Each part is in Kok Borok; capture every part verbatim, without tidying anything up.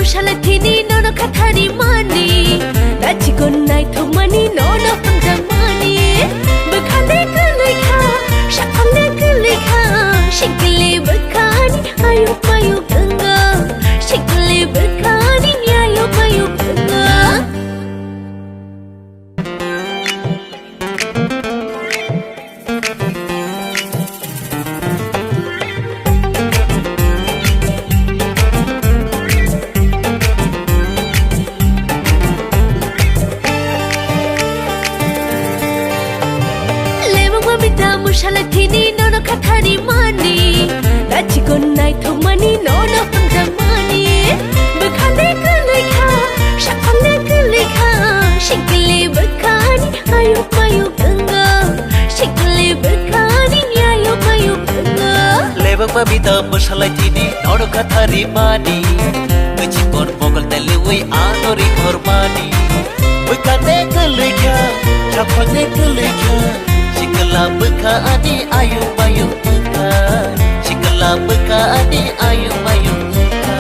Salai thini nono khathari mani, na chikon naithok mani nono hamjak mani. Bwkha de kwlwi kha, saphang de kwlwi kha, sikli bwkhani ayuk mayuk wngkha, sikli bwkhani ayuk mayuk wngkha. Lebong mami ta musala thini nono khathari mani, na chikon naithok mani nono hamjak mani. Bwkha de kwlwi kha, saphang de kwlwi kha, sikli bwkhani ayuk mayuk wngkha, sikli bwkhani ayuk mayuk wngkha. Lebak mami ta mwsalai tini nono khathari mani, kachikon mogol teliwi ano ringhor mani. Bwkha de kwlwi kha, saphang de kwlwi kha, sikla bwkha ani ayuk mayuk wngkha, sikla bwkha ani ayuk mayuk wngkha.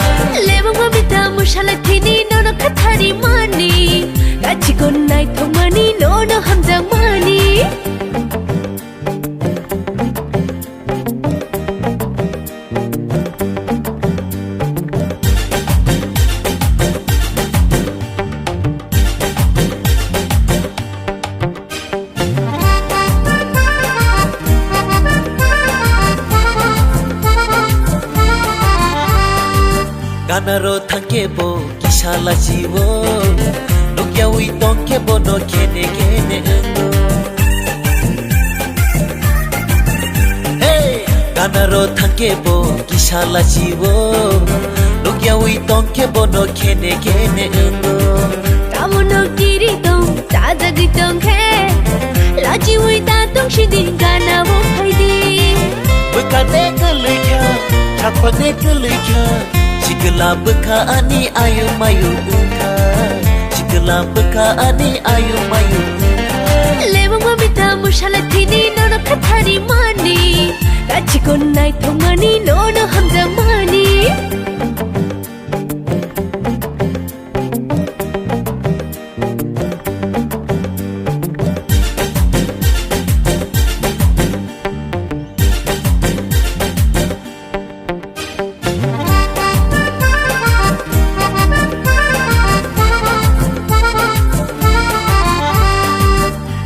Lebak mami ta mwsalai tini nono khathari mani, kachikon naithok mani nono hamjak mani. Ganaro thangkhe bo kisa lachiwo, nukyawi tongkhe bono khene khene wngo. Hey! Ganaro thangkhe bo kisa lachiwo, nukyawi tongkhe bono khene khene wngo. Tamono kiri tong, chajagwi tongkhe, lachiwi ta tong sidi ganao phaidi. Bwkha de kwlwi kha, saphang de kwlwi kha, sikla bwkha ani ayu mayu wngkha, sikla bwkha ani ayu mayu wngkha. Lebong mami ta musala thini nono khathari mani, kachikon naithok mani nono hamjak mani.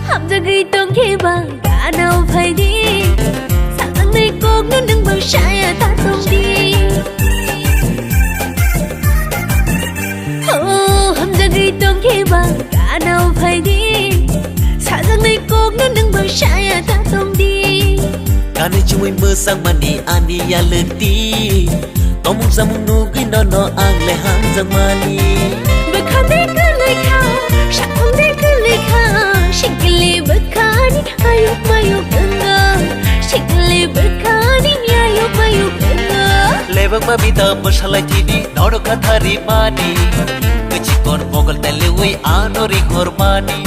Hamjagwi tongkhe ba ganao phaidi, sajaknai kokno nwng bai saya ta tongdi. Oh, hamjagwi tongkhe ba ganao phaidi, sajaknai kokno nwng bai saya ta tongdi. Gani chumui mwsang mani ani yalwkti, tomung samung nugwi nono ang le hamjakmani. Bwkha de kwlwi kha, sakhung de kwlwi kha, sikli bwkhani ayuk mayuk wngkha, sikli bwkhani ayuk mayuk wngkha. Lebak mami ta mwsalai tini nono khathari mani, kachikon mogol teliwi ano ringhor mani.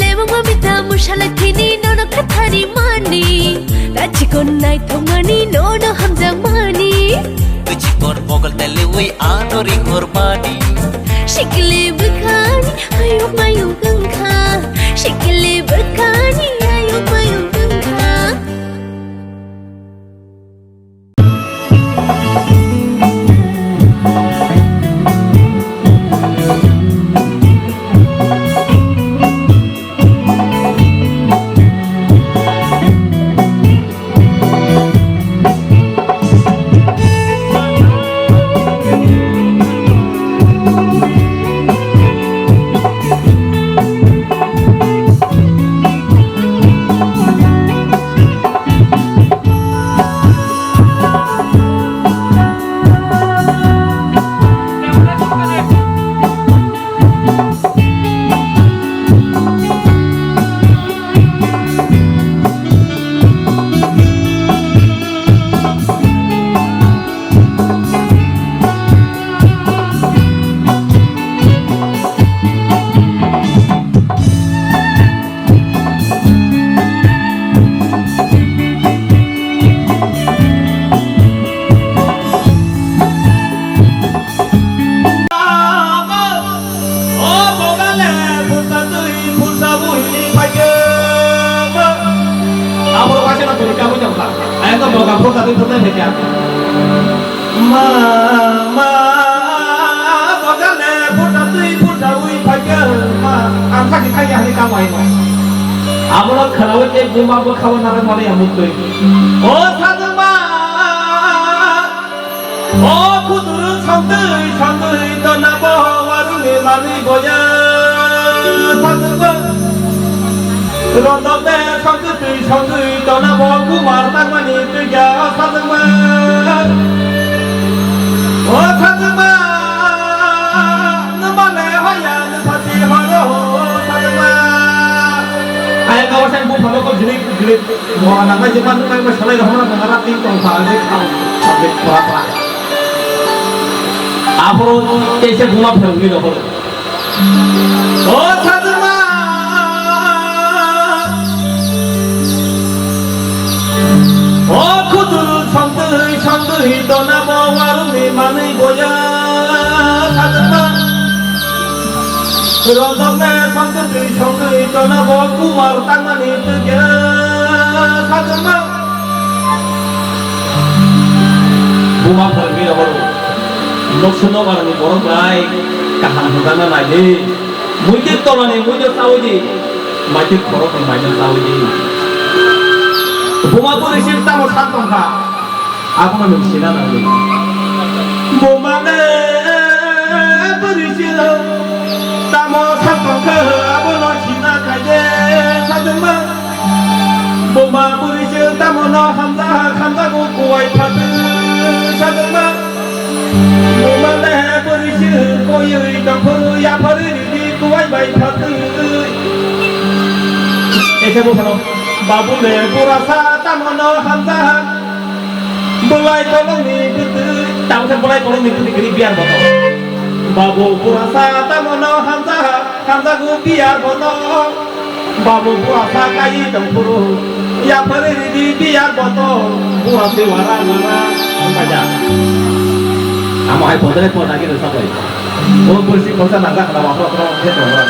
Lebong mami ta mwsala thini nono khathari mani, kachikon naithok mani nono hamjak mani. Kachikon mogol teliwi ano ringhor mani. Sikli bwkhani ayuk mayuk wngkha, sikli bwkhani ayuk mayuk wngkha. Boga phota twi phota phaikha. Ma, ma, boga le phota twi phota wi phaikha. Ma, ang khaki khaki hani kamai no. Abono khwnawi tei buma bwkhao narwk mani amuk twi. O sajwkma, o khuduru songtwi songtwi tona bo waruni mani boya sajwkma. Rodok de songtwi songtwi tona bo kumar tangmani twiya sajwkma. O sajwkma, nwmale hoya nwphati horo sajwkma. Ayang kawasan buphano ko jirik jirik. Mora nangma jema nuknai ma salai rohorna nangara tin tong sa je kham sabit pura pura. Aphuru teisa buma pherwngwi rohor. O sajwkma, o khuduru songtwi songtwi tona bo waruni manwi boya sajwkma. Rodokne songtwi songtwi tona bo kumar tangmani twiya sajwkma. Buma pharwi rohor. Noksa nobarni borok bai kaham hwnjakna nai di. Muitir tolani muido chawi di. Maitir khorokni maino chawi di. Buma bwrwi se tamo sak tongkha. Abono nwng sina nangwi. Bumale bwrwi se tamo sak tongkha, abono sina khaide sajwkma. Buma bwrwi se tamo no hamjak hamjago kuwai phatwi sajwkma. Bumale bwrwi se koiwi tongphuru yapharwi ridi kuwai bai phatwi. Ese buphano babule burasa tamo no hamjak. Bolai kolongni bwtwi, tabukhe bolai kolongni bwtwi kwrwi biyar bono. Babu burasa tamo no hamjak, hamjago biyar bono. Babu burasa kai tongphuru, yapharwi ridi biyar bono. Burasi wara wara, hambai da. Amo hai bodre pona gini sabai. O bursi kosa nangga kana wafro wafro khe tongo.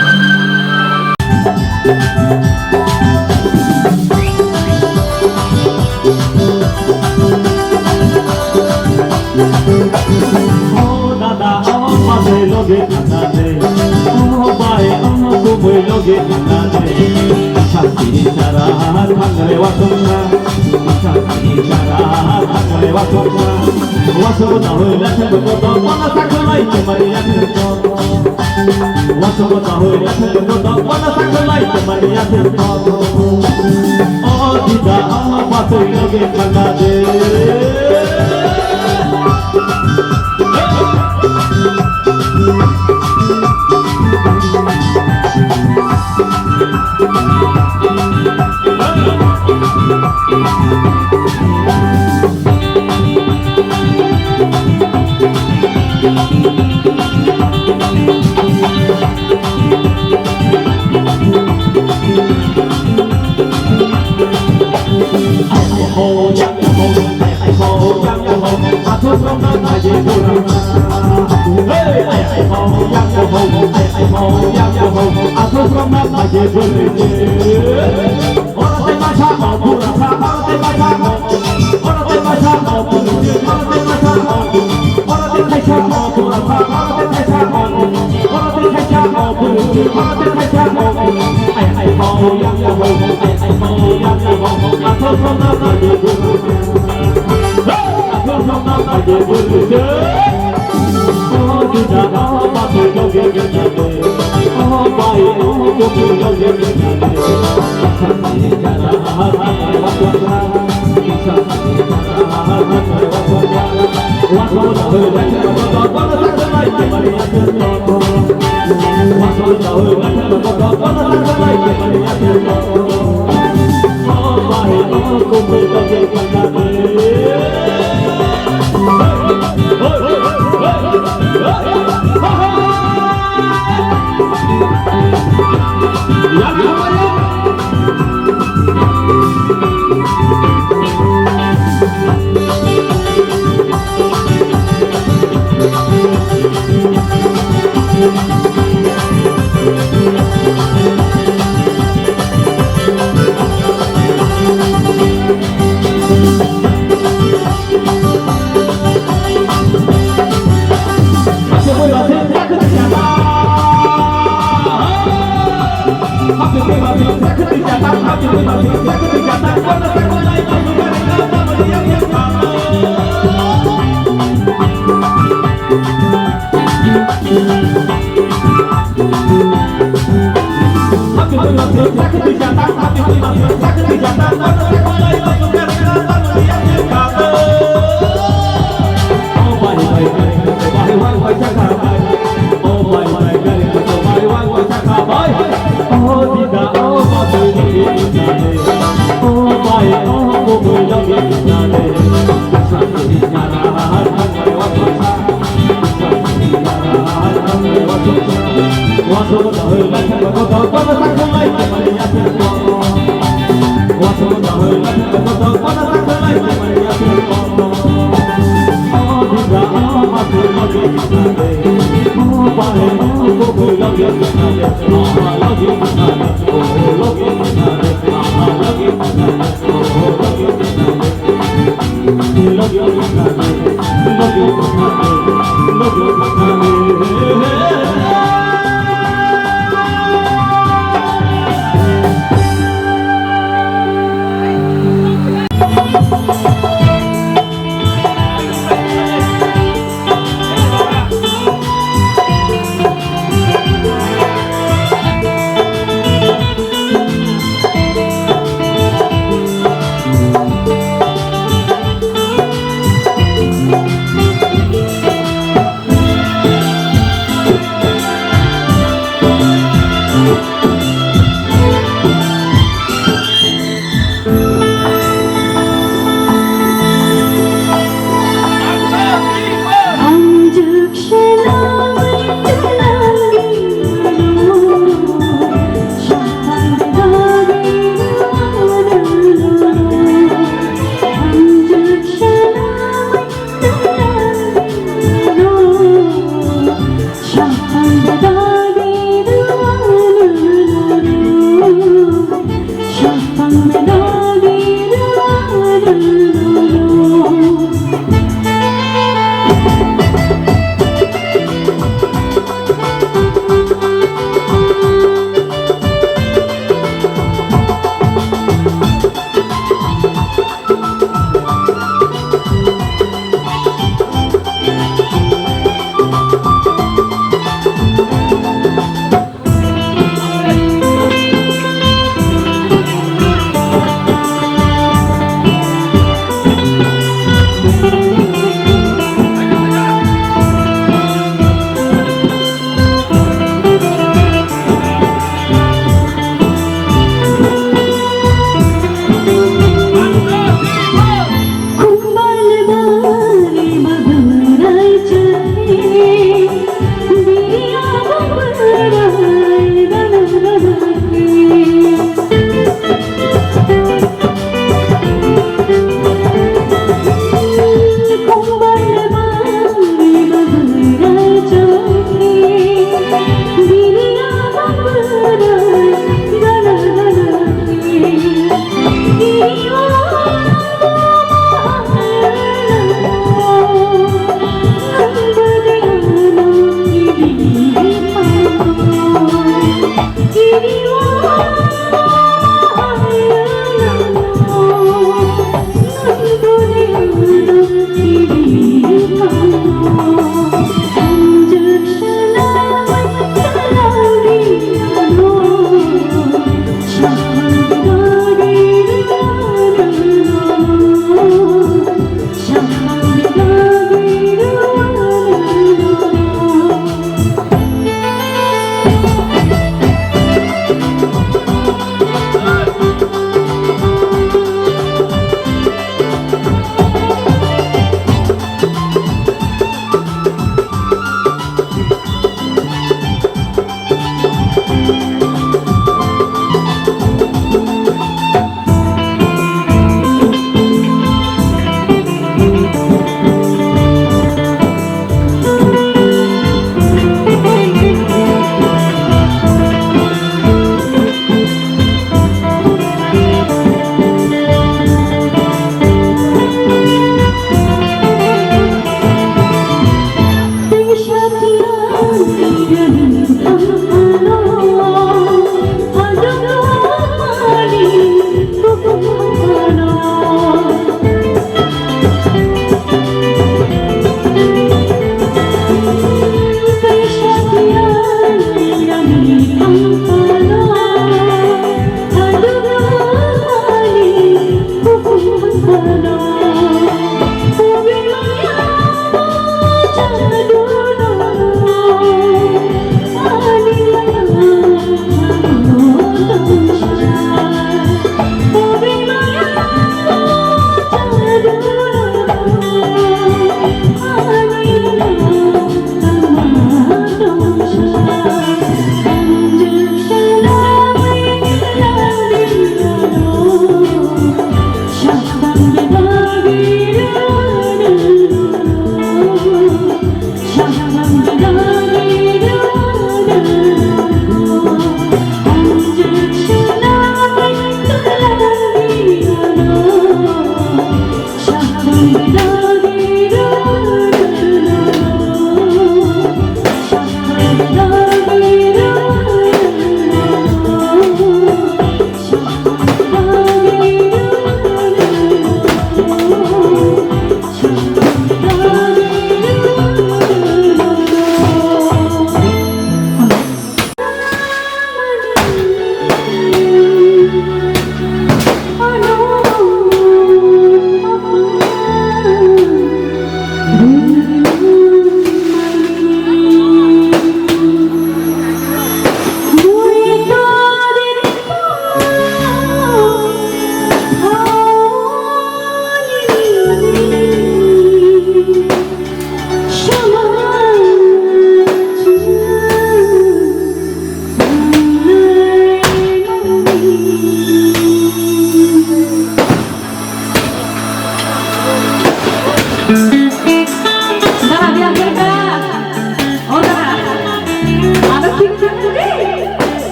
O dada, o bhai loge thangna de. O bhai, o kubui loge thangna de. Sakhi sara thangre wasongsa. Sakhi sara thangre wasongsa. Wasong na hoila thangre koto, mana sakhalai kemari yathangre koto. Wasong na hoila thangre koto, mana sakhalai kemari yathangre koto. O dida, o patoi loge thangna de.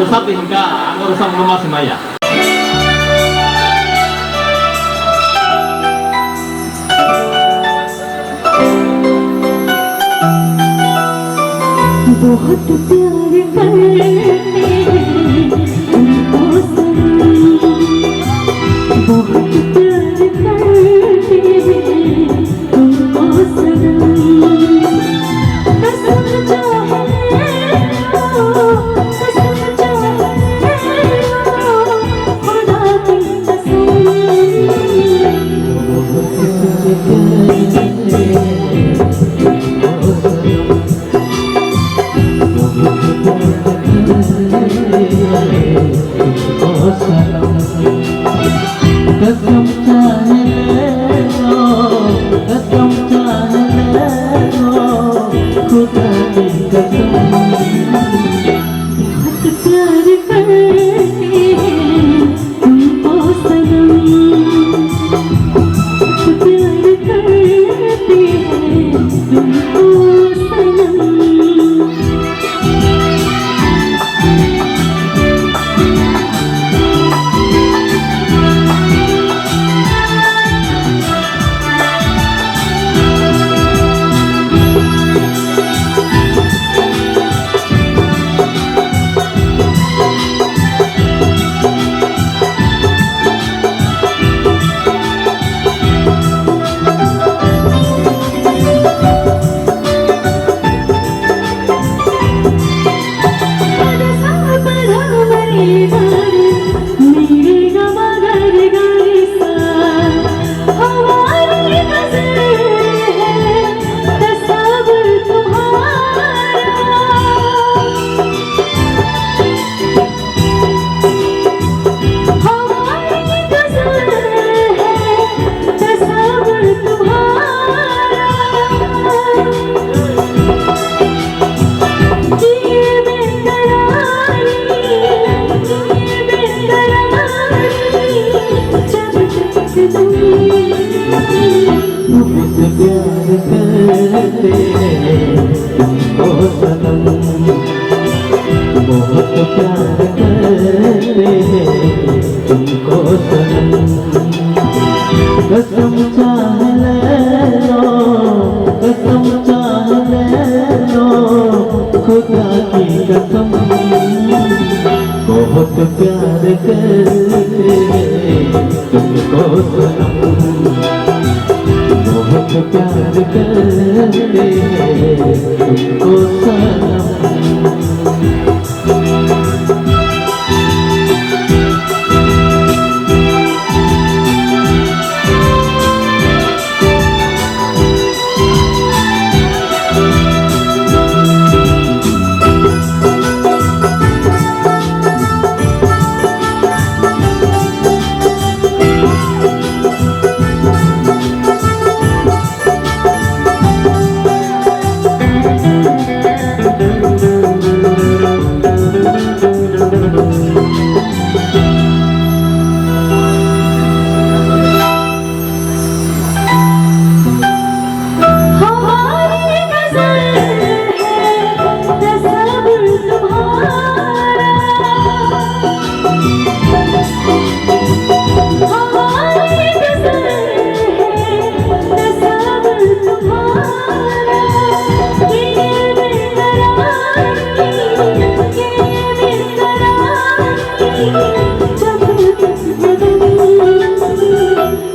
Sabi hingka ang oro samung ma se maya. बहुत प्यार करते हैं तुमको सनम, बहुत प्यार करते हैं तुमको सनम। कसम चाहे लो, कसम चाहे लो, खुदा की कसम। कसम चाहे ले लो, कसम चाहे ले लो, खुदा की कसम। बहुत प्यार करते हैं तुमको सनम, बहुत प्यार करते हैं तुमको सनम। बहुत प्यार करते हैं तुमको सनम, बहुत प्यार करते हैं तुमको सनम। कसम चाहे ले लो, कसम चाहे ले लो, खुदा की कसम। बहुत प्यार करते हैं तुमको सनम, बहुत प्यार करते हैं तुमको सनम।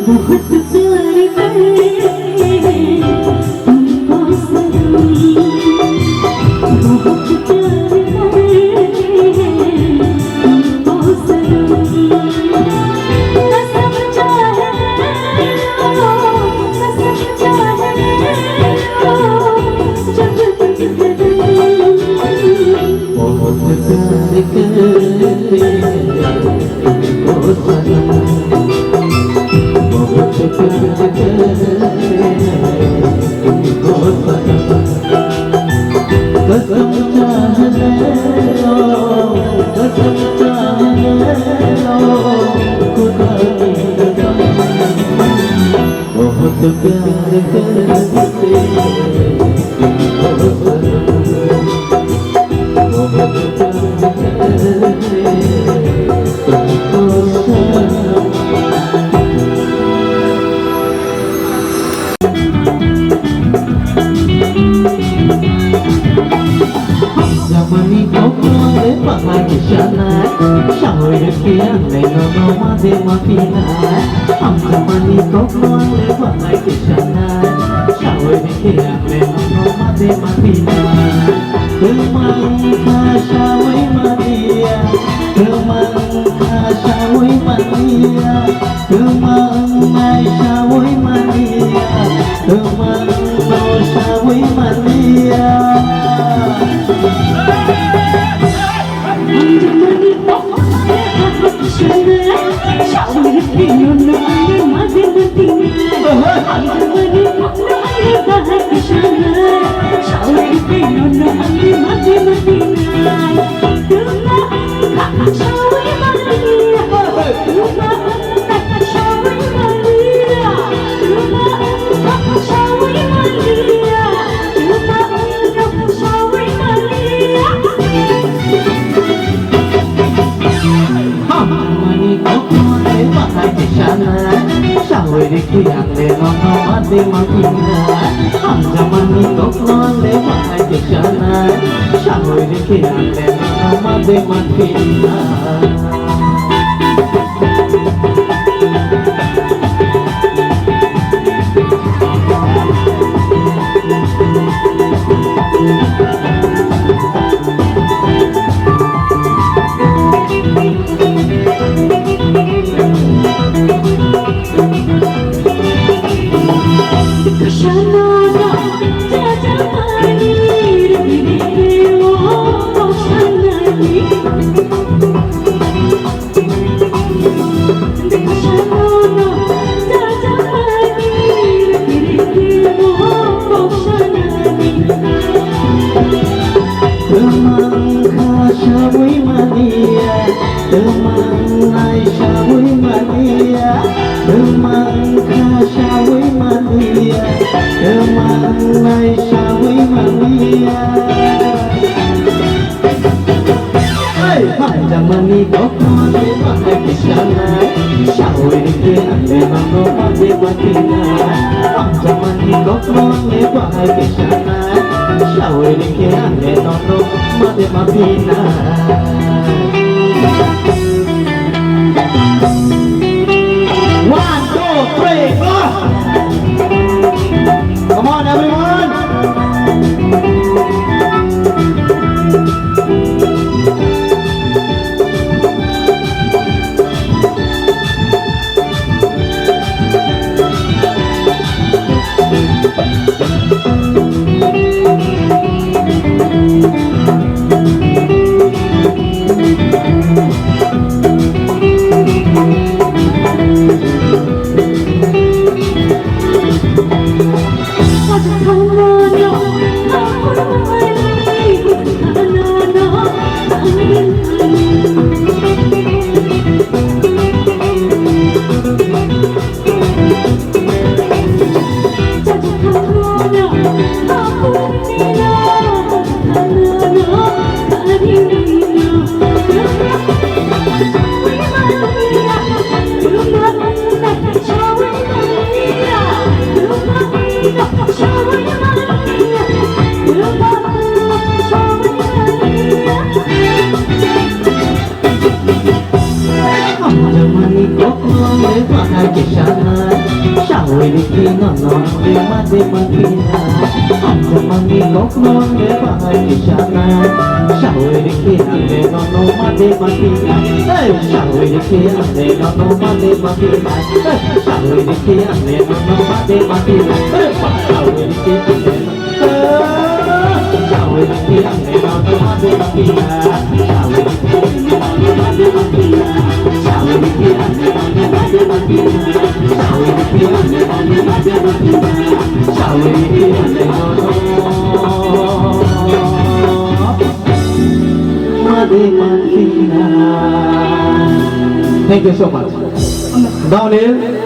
बहुत प्यार करते हैं तुमको सनम, बहुत प्यार करते हैं तुमको सनम। कसम चाहे लो, कसम चाहे लो, जब तक बहुत प्यार करते हैं तुमको सनम, बहुत प्यार करते हैं तुमको सनम। कसम चाहे ले लो, कसम चाहे ले लो, खुदा की कसम। बहुत प्यार करते हैं तुमको सनम, बहुत प्यार करते Hamjamani kokno le bahai kisa nai, sawi rwkhe ang le nono ma de ma phi nai. Hamjamani kokno le bahai kisa nai, sawi rwkhe ang le nono ma de ma phi nai. Twma wngkha sawi maliya, twma wngkha sawi maliya, twma wngnai sawi maliya, twma wngno sawi maliya. Hamjamani kokno le bahai kisa nai, sawi rwkhe ang le nono ma de ma phi nai. Hamjamani kokno le bahai kisa nai, sawi rwkhe ang le nono ma de ma phi nai. Twma wngkha sawi maliya, twma wngnai sawi maliya, twma wngkha sawi maliya, twma wngnai sawi maliya. Hey, hamjamani kokno le bahai kisa nai, sawi rwkhe ang le nono ma de ma phi nai. Hamjamani kokno le bahai kisa nai, sawi rwkhe ang le nono ma de ma phi nai. One, two, three, go! Come on, everyone! Hamjamani kokno le bahai kisa nai, sawi rwkhe nono le ma de ma phi nai. Hamjamani kokno le bahai kisa nai, sawi rwkhe ang le nono ma de ma phi nai. Hey, sawi rwkhe ang le nono ma de ma phi nai. Hey, sawi rwkhe ang le nono ma de ma phi nai. Hey, sawi rwkhe ang le Thank you so much. Downhill.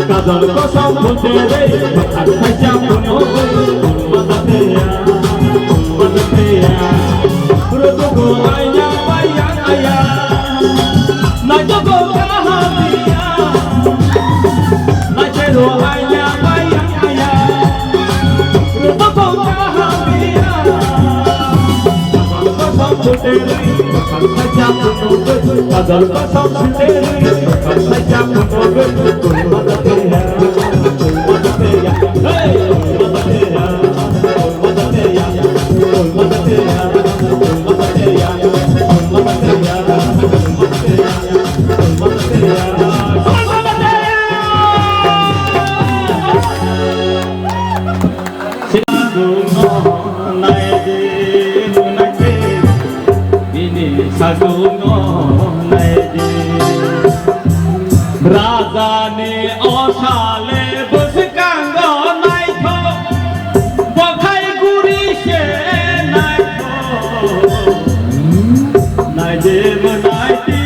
Kajol kosom bute re, athai cha puno re, batateya, batateya. Rutugo aya, aya, aya. Naitogo kahamiya. Naitero aya, aya, aya. Rutugo kahamiya. Bini sagungno naidi. Rajani osale bwskango naithok, bwkhai guri se naithok. Naidi mwnaidi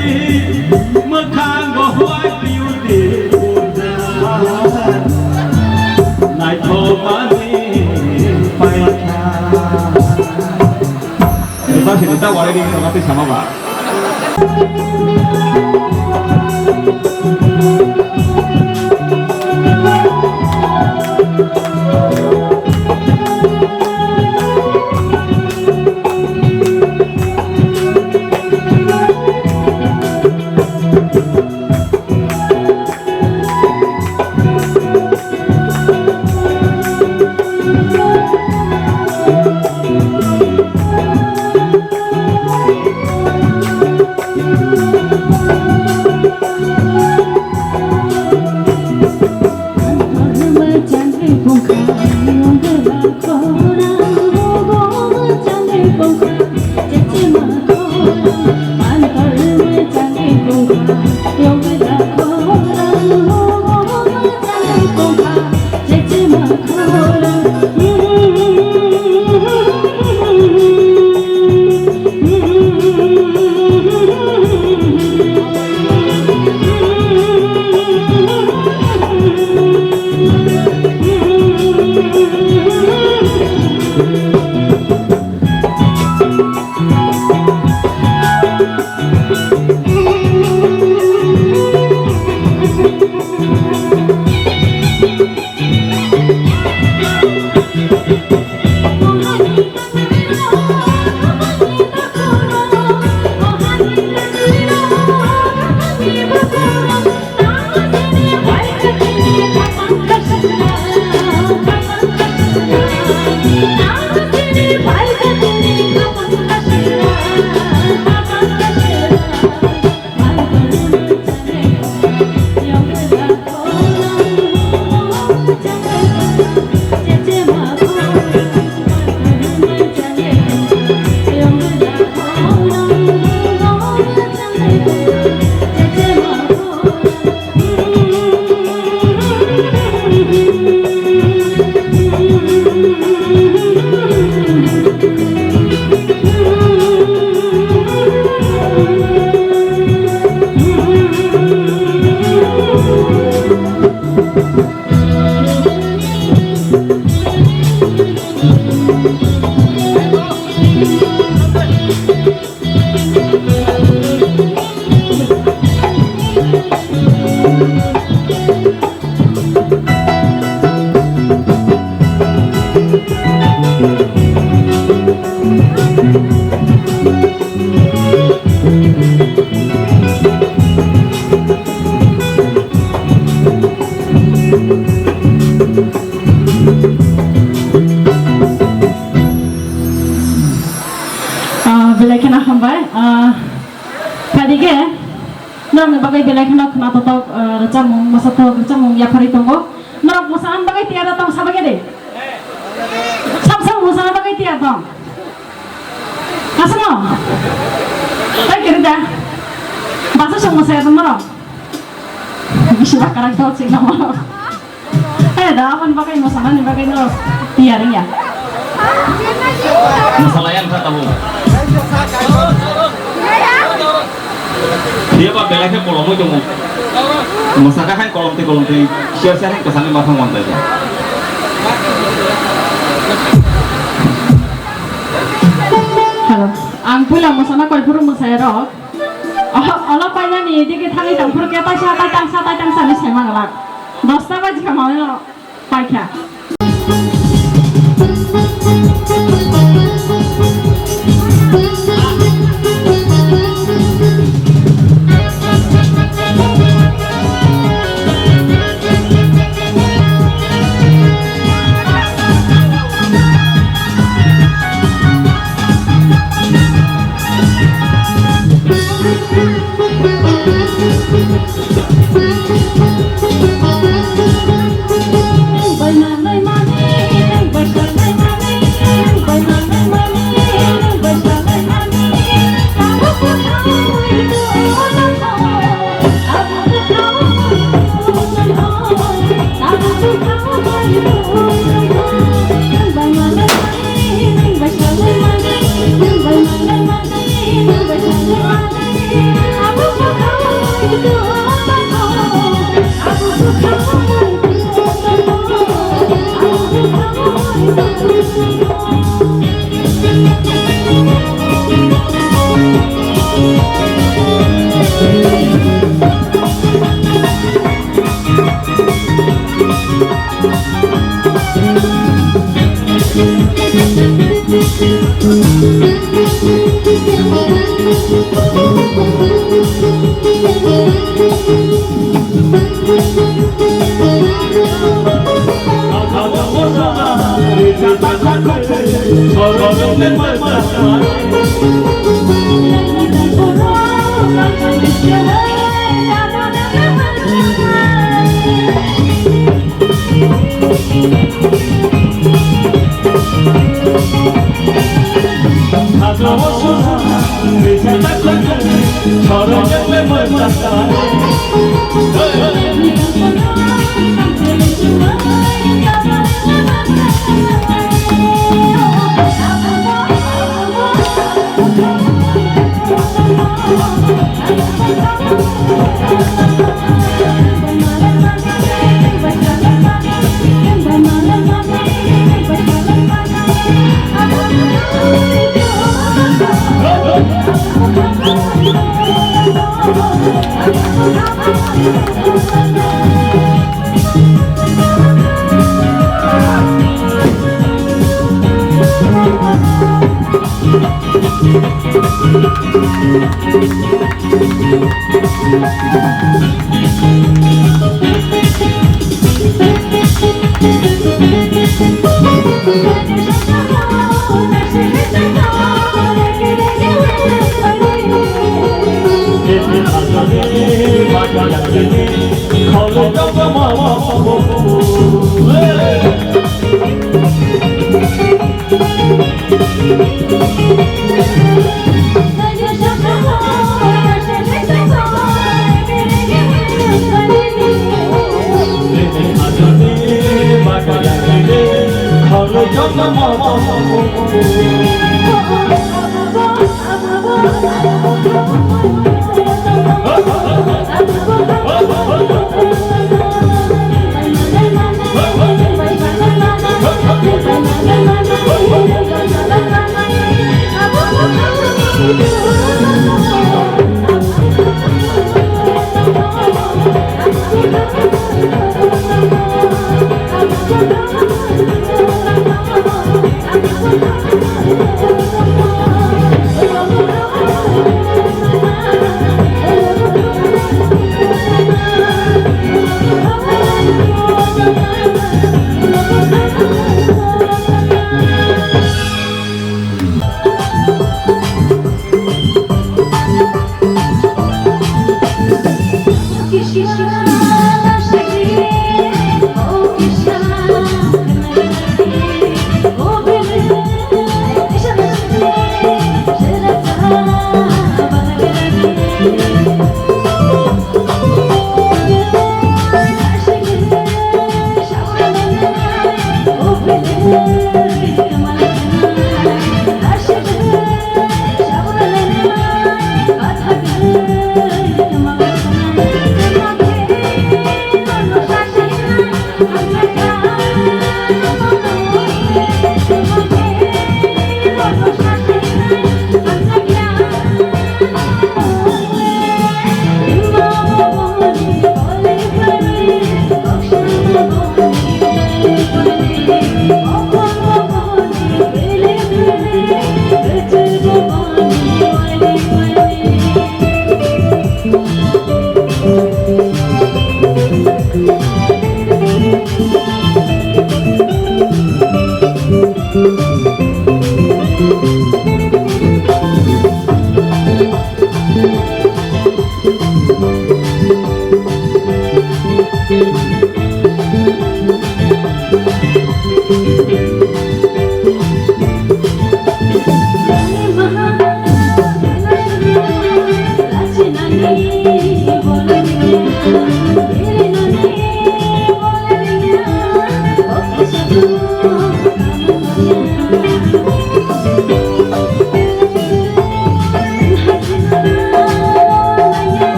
mwkhango huai beauty purja. Naithokmani paikha. Eba sini ta wari ni kama ti sama ba. Ah, belai kheno hambai. Ah, khadige, norokni bagwi belai kheno khna totok, ah, rwchapmung, mwsatok rwchapmung yapharwi tongo. Norok mwsana bagwi tiyar tong sa bagwi de? Sab sab mwsana bagwi tiyar tong? Aswkno? Tai kwrwi da? Basa song mwsaya tong norok? Bisi bakarak dol sing namo. Eh, da, aboni bagwi, mosanani bagwi no tiyar wngya. Mosalai ang kha tabuk. Phiya ba belai khe kolomwi tongo. Mwsakha hai kolom twi kolom twi siyar se hai kwchangni mathang mantai. Hello. Ang puila mwsana koi phuru mwsaya rok. Oh, olo painani digi thangwi tong phuru khe taisa tai tangsa tai tangsa ni saimanglak. Dosta baji kha mawino. Paikha.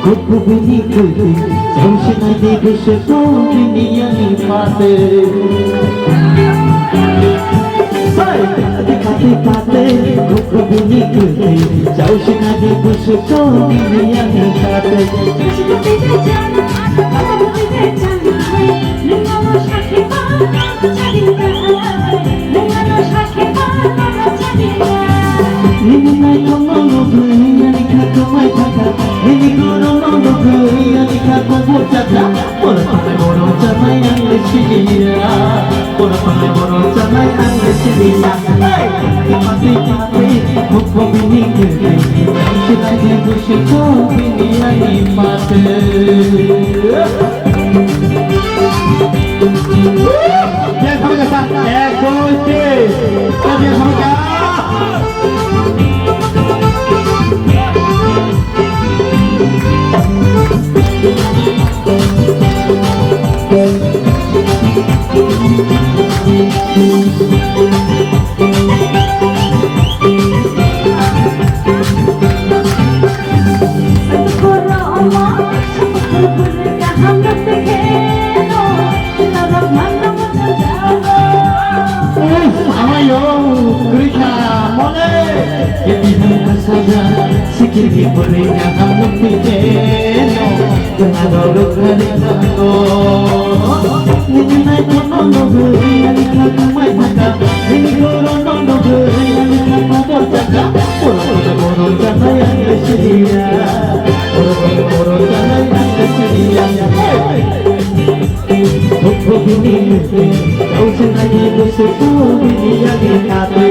Kuku bini kuku, jauh senai di busu kau bini yang ipate. Hai, kati kati pate, kuku bini kuku, jauh senai di busu kau bini yang ipate. Nini naithokno nugwi ani kha kwmai thangkha, nini gorono nugwi ani kha kobor chakha. Borok panai borok chanai ang le siliya, borok panai borok chanai ang le siliya. Hey! Pati pati, mukbo bini kiri, ang silai ni busi ko bini ani mate. Biar sama kata, eh, kunci. Biar sama kata. Amayo, kwrwi kha, mole. Keti hwn kasaja, sikirni bwrwi kaham nukti jeno, kwna rok rwkha rwkha no. Nini naithokno nugwi ani kha kwmai thangkha, nini gorono nugwi ani kha kobor chakha. Borok kono borok chanai ang le siliya, borok kono borok chanai ang le siliya. Hey! Bini, kau senai bini, kau bini yang kata.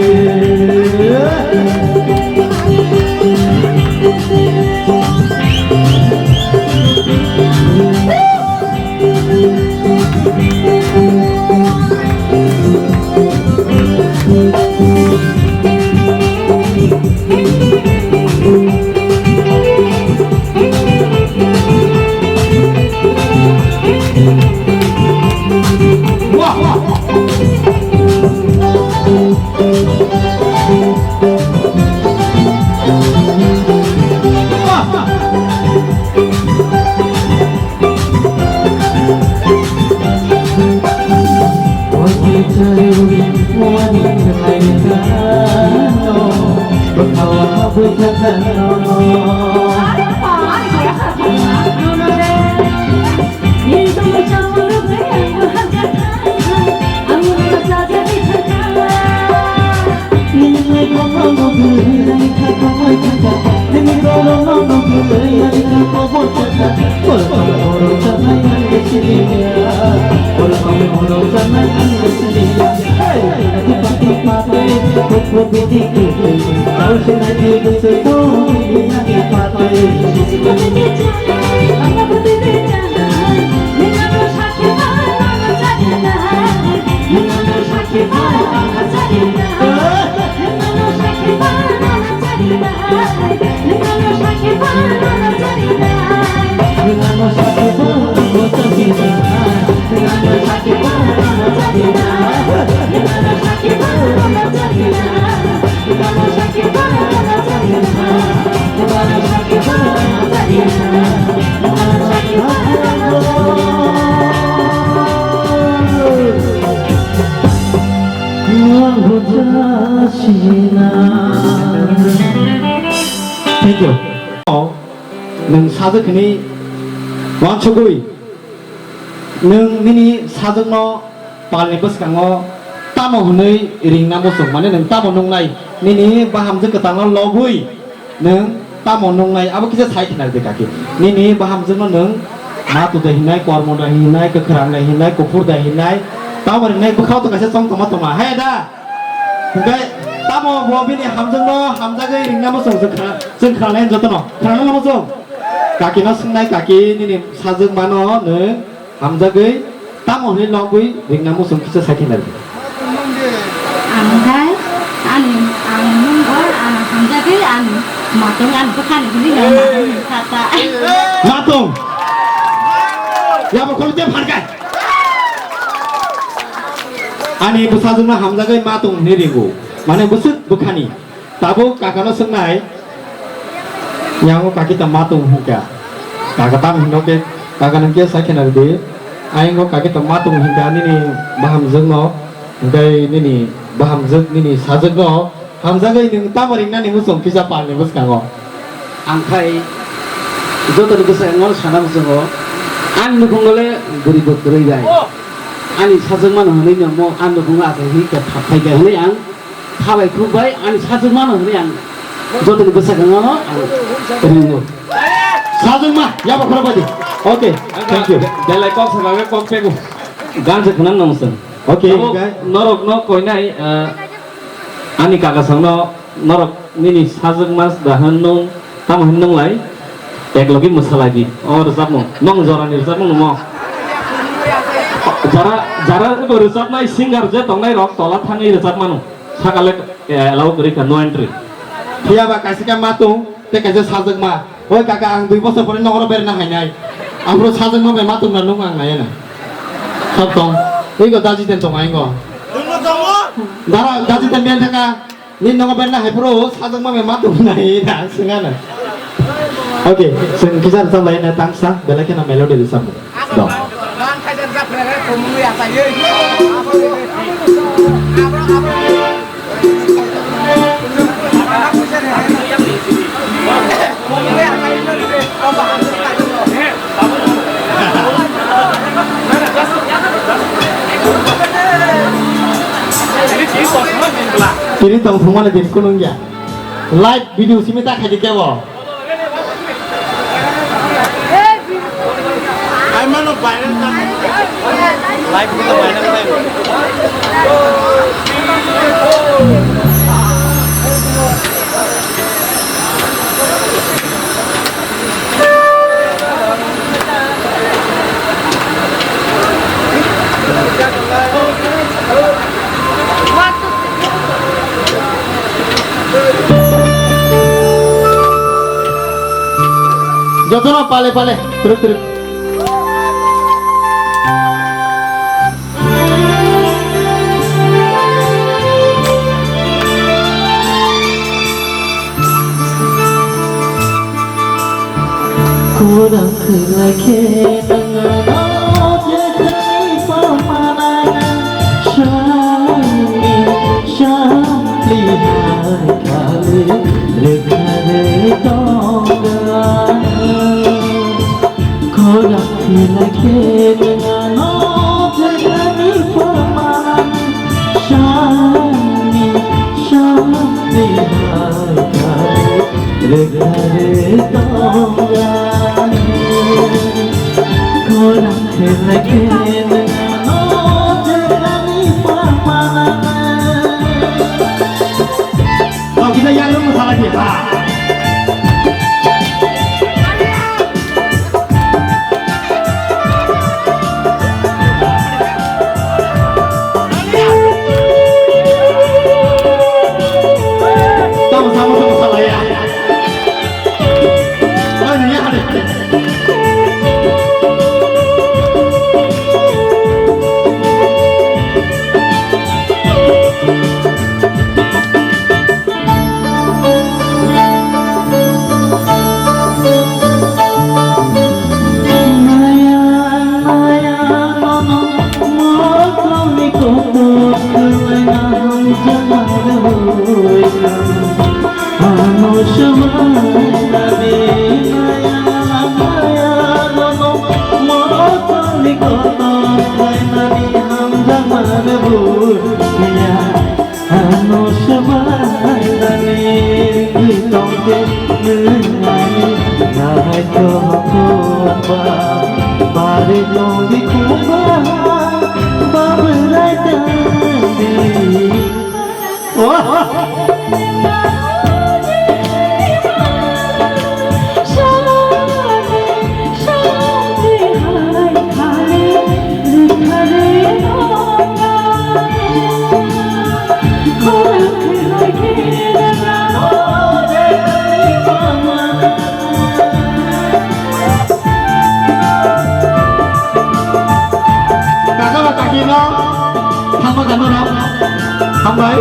Thank you. Nwng sajwk hwnwi uansugwi, nwng nini sajwkno palni bwskango tamo hwnwi ringna muchung, mane nwng tamo nungnai, nini bahamjwk kwtalno lobwi nwng tamo nungnai, abo kisa sai khna rwdi kaki. Nini bahamjwkno nwng ma tudai hinai, kormo dai hinai, kwkhwrang dai hinai, kuphur dai hinai, tamo ringnai bwkhao to kaisa chong tongma tongma, hai da? Hwnkhe tamo bo bini hamjakno hamjagwi ringna muchung chwng khna-, chwng khnanai jotono. Khnanai muchung? Kakino swngnai, kaki nini sajwkmano nwng hamjagwi tamo hwnwi logwi ringna muchung kisa sai khe nai. Ang khai ani ang nungbo ang hamjagwi ani matwng ani bwkhani hwnwi ang matwng hwnwi kha ta. Matwng? Yabo khoroksa phan khai. Ani bwsajwkno hamjagwi matwng hwnwi ringo. Mane bwswk bwkhani. Tabuk kakano swngnai. Yango kaki ta matwng hwnkha. Kaka tam hino khe, kaka nung khe sai khena rwdi. Ayang o kaki ta matwng hwnkha nini bahamjwkno. Hwnkhe nini bahamjwk nini sajwkno. Hamjagwi nwng tamo ringnani muchung kisa palni bwskango. Ang khai jotoni bwskango sana muchungo. Ang nukhungo le bwrwi bo kwrwi bai. Ani sajwkmano hwnwi no mo ang nukhungo achai hi khe thap khai khe hwnwi ang khabai khuk bai ani sajwkmano hwnwi ang jotoni bwskango ang ringo. Sajwkma, yabo khorok bai di. Okay, thank you. Belai kok sa kok pego. Gan se khwnang nang sung. Okay, norok no koinai, ah, Ani kaka songno norok nini sajwkma da hwn nung tamo hwn nung lai ek logi mwsalai di. O rwchapmung nong jorani rwchapmung nungmo. Jara jara bo rwchapnai singer je tongnai rok tola thangwi rwchapmano. Sakale allow kwrwi kha no entry. Phiya ba kaisa khe matung tei kaisa sajwkma. Oi kaka, ang dui bosor pore nokoro berna hainai. Aphuru sajwkma bai matung na nung ang nai na. Sab tong. Oi go daji den tong ai go. Dara daji den ben thaka. Ni nogo berna hai phuru sajwkma bai matung nai na swnga na. Okay, sing kisa rwchap lai na tangsa belai kheno melody rwchap. Do. Tini tong thumani din kunung ya. Live video simi ta khaidi kebo. Ai mano viral ta. Live video viral ta. Jotono pale pale, truk truk. Khorang khwlai khe nang ano jekhai pamana sani sampli hai khali rwkha rwi tongani. Khorang khwlai khe nang ano jekhai pamana sani sampli hai khali rwkha rwi tongani. Khorang khwlai khe nang ano jekhai pamana Ano swbairani tongkhe nwngnai naithokhokba bari tongdi khukba babwrai tongdi. Oh! Kakala kakino thangma kano rok hambai.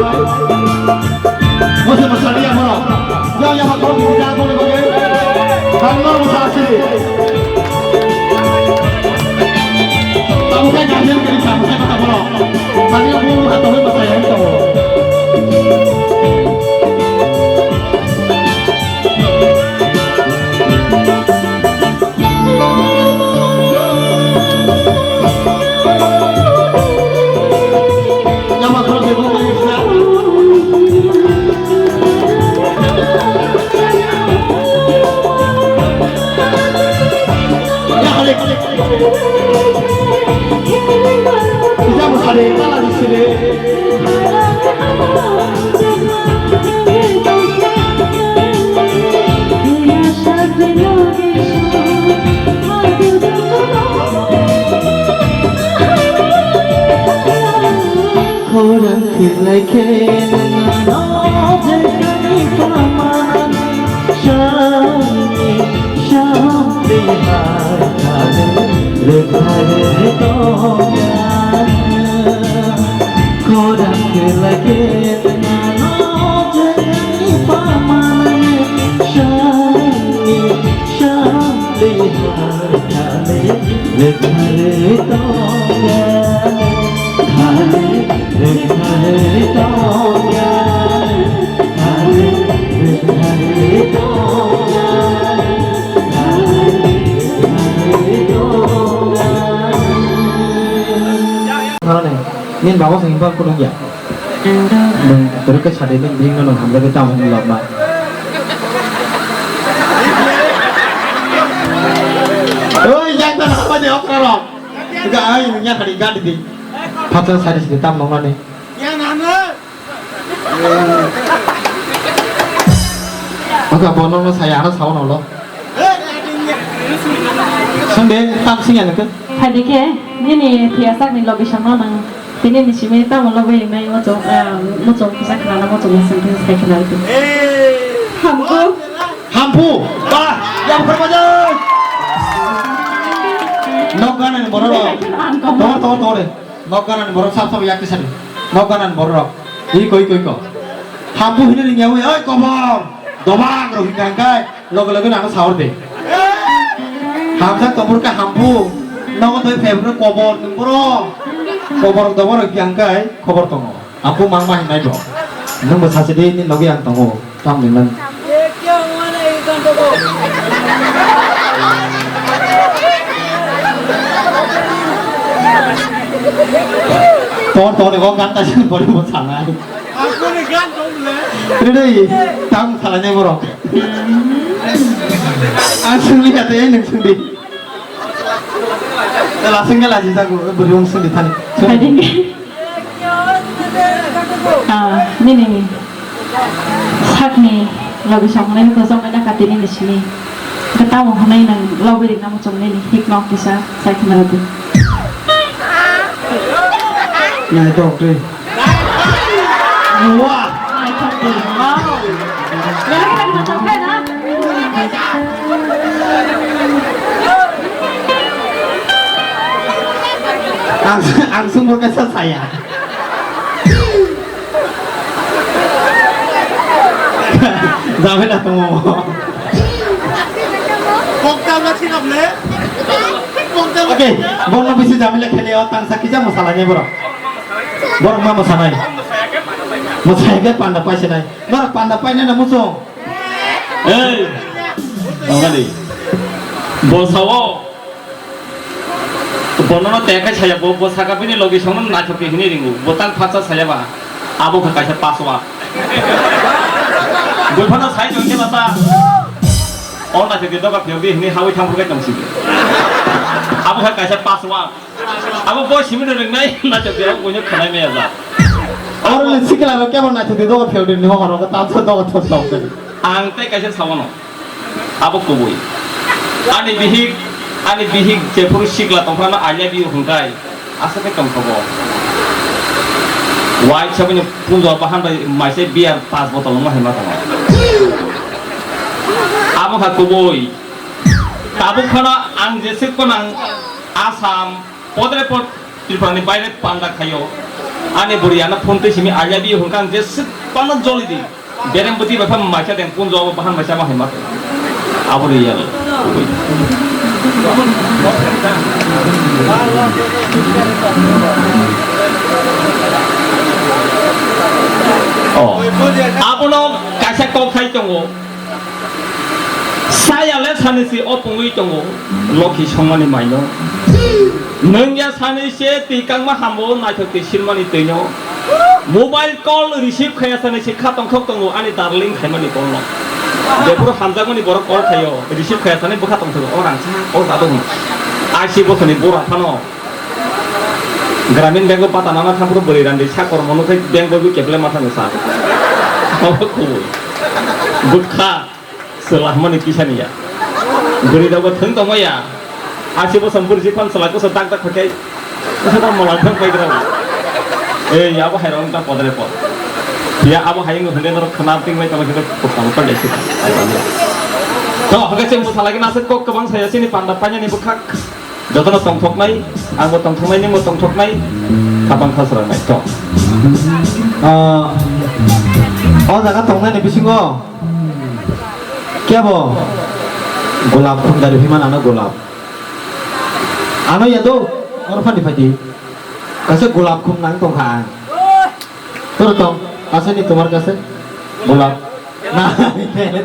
Mose masani amoro. Yang yang makau di kita boleh boleh. Hamno musa asli. Kamu kan jangan kiri kamu kan kata bolong. Tadi aku buka tahu bahasa yang tahu. Khorang khilai khe nangno jekani pamani sani sani hai hai lekhare tonga. Khorang khilai khe nangno jekani pamani sani sani hai hai lekhare tonga. Khale lekhare tonga. Nini babo se himba khulung ya. Nwng rwkhe sadi nwng bini no nwng hamjagwi tamo hwnwi lobna. Oi, yang ta hapa de okra rok. Ga ai nwng ya khadi gadi di. Phatsa sadi sidi tam nongnani. Oka bono no saya ano sawo nolo. Sunday tam sing ano ke. Phai di khe, nini phiya sakni logi samno nang. Tini ni simi tamo logi nai mochong, ah, mochong kisa khana mochong ni sing kisa sai khana tu. Hampu. Hampu. Bah, yang berbagai. Nok gana ni borok. Ang kok. Tor, tor, tor. Nok gana ni borok sab sab yak tisari. Nok gana ni borok. Iko, iko, iko. Hampu hini ringya ui, oi kobor. Dobang rok hingka hingkai. Loge loge nang sahor de. Hamsa kobor ka hampu. Nogo toi february kobor ni borok. Kobor dobor rok hingka hingkai. Kobor tongo. Aku mang ma hinai bo. Nung bo sachi di ni logi ang tongo. Tang ni man. Tor tor ni kok ganta sini bori bo sanai. Aku ni gan dong le. Ini deh, tang salai nai borok. Ang sungli kata ini sungli. Lasing ke lagi jago, beri wong sungli tani. Tadi. Ah, nini sakni logi songnai ko song na kati nini sini. Ketamu hwnai nang logi ri namu chong nini hik nok kisa sai khna rati. Nai tok tri. Wah. Nai tok tri. Wow. Logi ri namu chong nai na. Ang sungbo kaisa saya. Jamela tongo. Kokta ma sinap le. Kokta ma. Oke, bono bisi jamela khele o tangsa kisa mosalai borok. Borok ma mosanai. Mosai ke panda paisa nai. Norok panda painai na musung. Ei, tongani. Bo sao. Bonono tekai saya bo, bo saka bini logi songno naithok ke hini ringu. Bo tang phatsa saya ba. Abo kha kaisa paswa. Bo phano sai jong ke bata. O naithok ke doga phiyok di hini hawi thamphur kai tongsi. Abo kha kaisa paswa. Abo bo simi no ringnai naithok ke abo boino khanai maya ja. Oro le sikla ro kebo naithok ke doga phiyok di ni horo ko tamsa doga thos thos. Ang tei kaisa sawono. Abo kubui. Ani bihik, ani bihik jephuru sikla tongphano I love you hwnkhe, aswk khe tongthogo. Waisa bini punjo bahan bai maisa beer pas botol wngma hinma tongo. Abo kha kubui. Tabuk phano ang jeswk phano ang Assam, podre pod Tripura ni baire panda khaio. Ani bwrwi ano phone twi simi I love you hwnkhe ang jeswk phano joli di. Bereng bwtwi bai phano maisa deng punjo abo bahan maisa ma hai ma. Abo ri yal. Oh. Abono kaisa kok khai tongo. Saya le sani si o pungwi tongo. Lokhi songmani maino. Nwng ya sani se twi kangma hambo naithok twi silmani twino. Mobile call receive khaya sani se kha tongthok tongo ani darling khaimani call no. Jephuru hamjakmani borok call khaio, receive khaya sani bwkha tongthok o rang sa o jado hwn. Aisi bosoni bura phano. Gramin Bank o bata nana thampuru bwrwi randi sakor mono khai bank bai keple matha no sa. Obo kubui. Bwkha. Swlahmani kisa ni ya. Bwrwi rok bo thwng tongma ya. Asi bo som bwrwi si phan swlai koso dak dak khakai. Koso da molang thang pai gra. Ei, abo hai rok ta podre pod. Ya abo hai ngo hende norok khna ting bai tama kita kokam pa desi. To, hake cheng mo salai na se kok kwbang saya sini panda panya ni bwkhak. Jotono tongthoknai, angbo tongthoknai, ningbo tongthoknai, khapang khasranai, to. Ah, o jaga tongnai ni bisingo kebo golap khum dari phiman ano golap. Ano ya do, oro phadi phadi. Kaisa golap khum nang tongkha ang. Toro tong, aseni tomar kase golap. Na,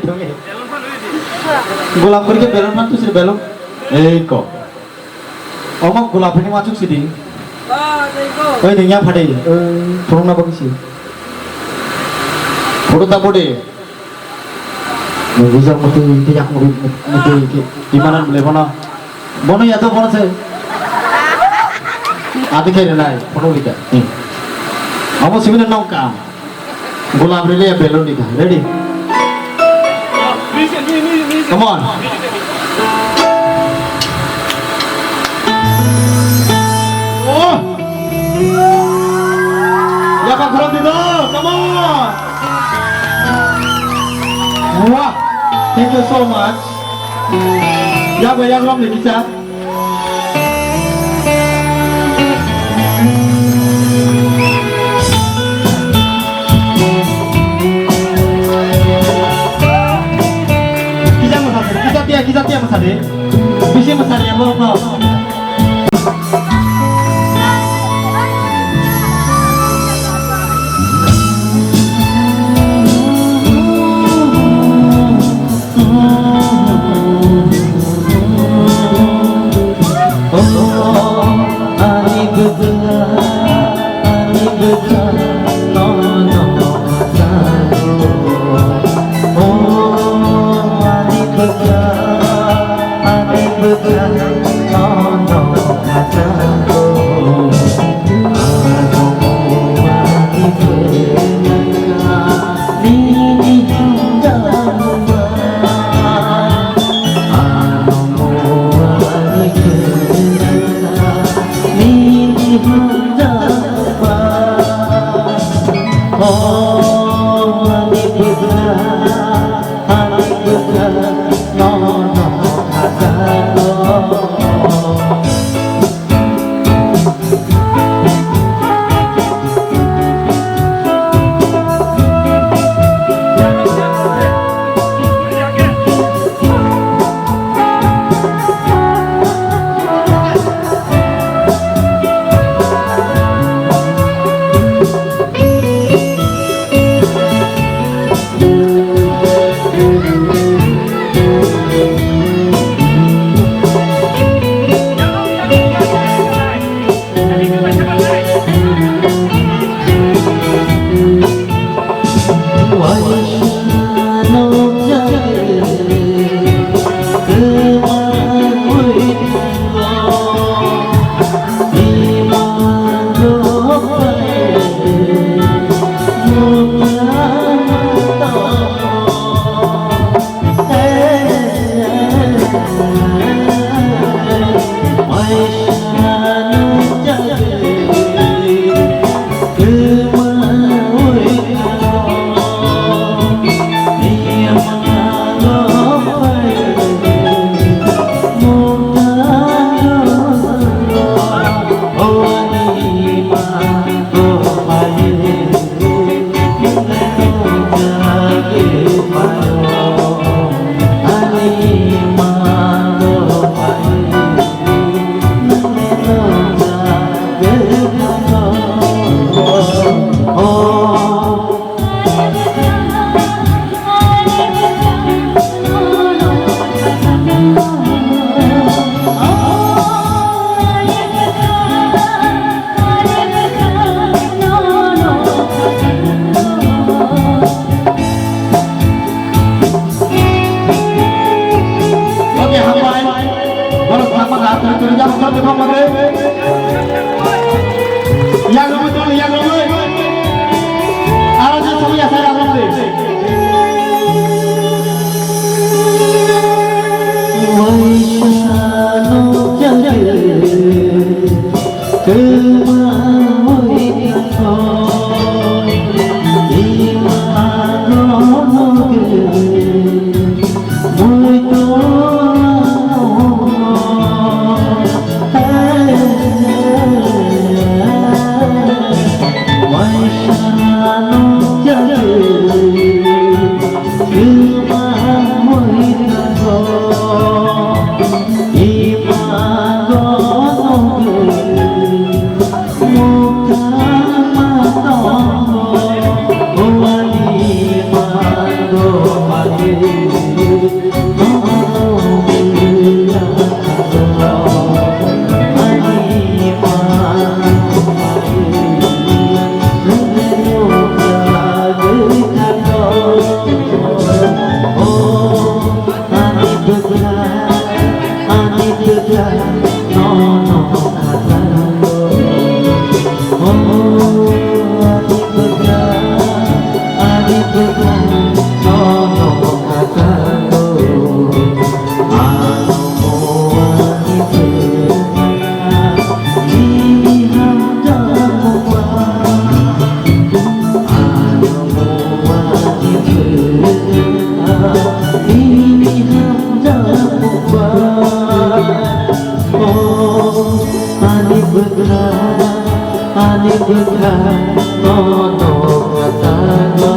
tumi. Golap kori ke belon man tu sir belon. Ei ko. Omo golap ni machuk sidi. Oi, dengya phade. Phone na bagi si. Photo ta bode. Bijak muti, bijak muti, muti, di mana boleh mana? Bono ya to bono se. Adi kere nai, photo kita. Amo sibina nong kam. Golap rili ya belon di kha. Ready? Come on. Oh. Ya pa khorok di do. Come on. Wah. Thank you so much. Ya ba ya rom ni kisa. Kisa mwsadi, kisa tiya, kisa tiya mwsadi. Bisi mwsadi ang borokno. Oke, hambai. Borok thangma da, turi turi jang, jang, jang, jang. Yang rumi tol, yang rumi. Aro je sami asai rang rumi. Waisa no jang. Ani bwkha, ani bwkha, nono kwtano.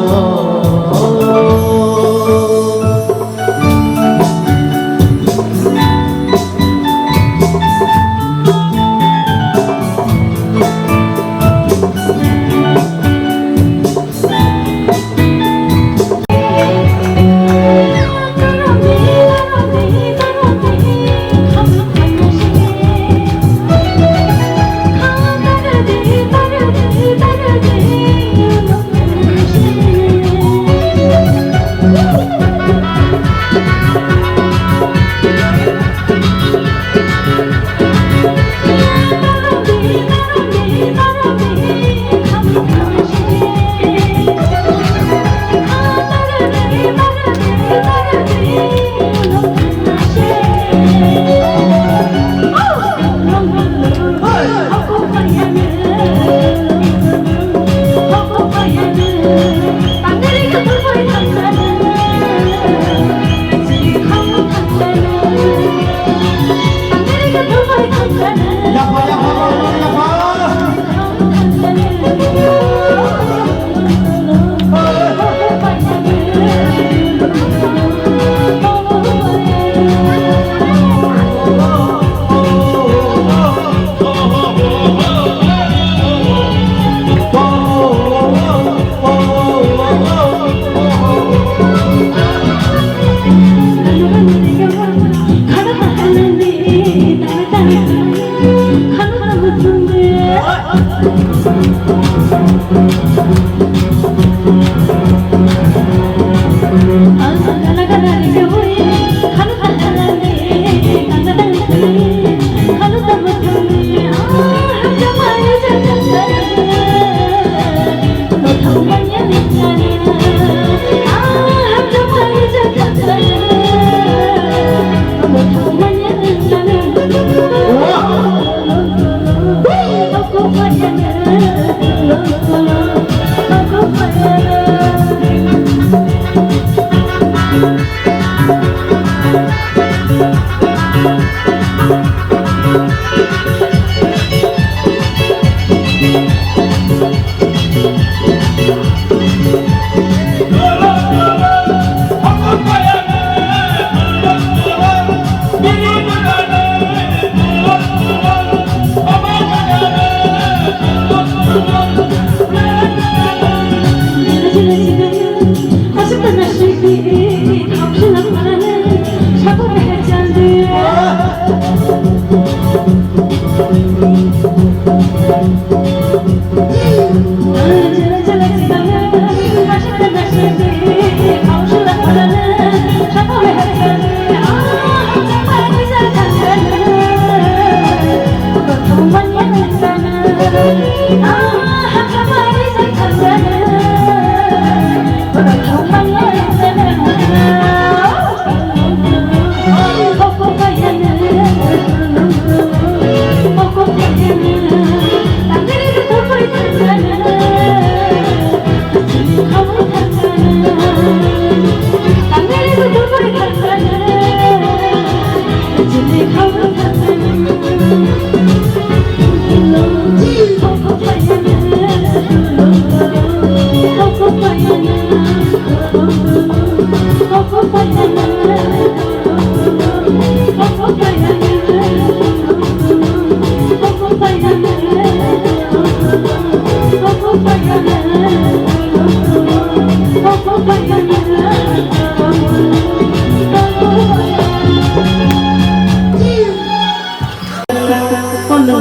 Kol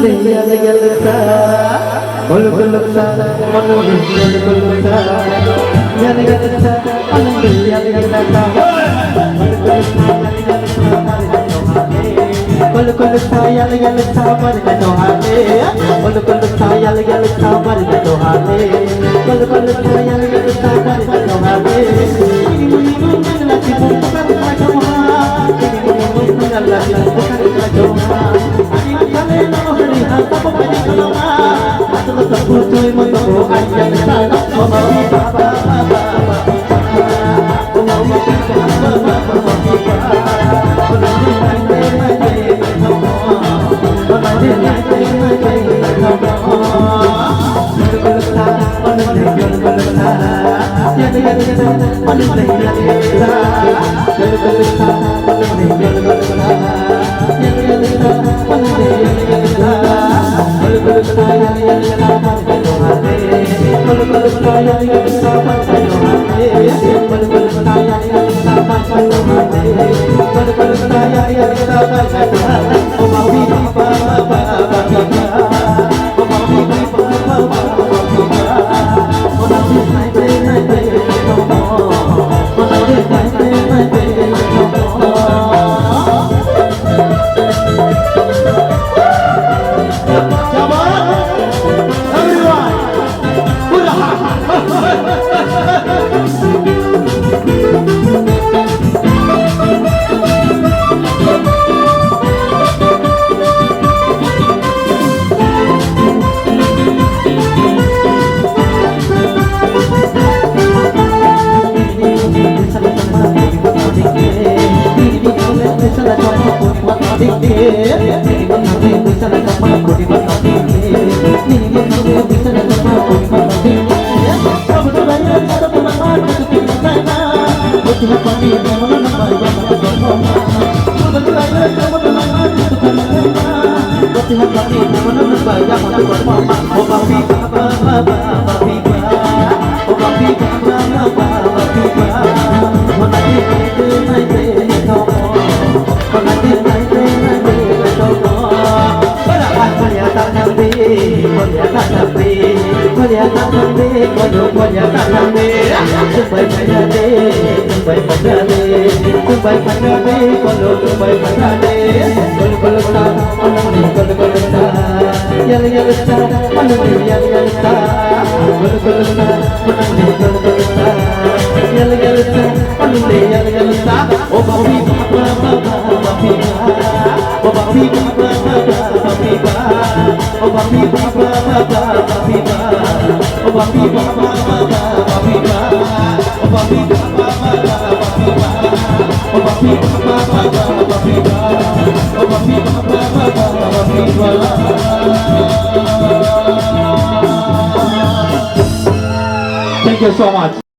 kol sa yal yal sa mar na dohale, kol kol sa yal yal sa mar na dohale, kol kol sa yal yal sa mar na dohale. Ini muni muni lagi bukan lagi doha, ini muni muni lagi bukan lagi doha. Ini kale no hari ha tapo kani kalama, atau tapo joy mo tapo ayam sa tapo mami baba baba baba. Thank you so much.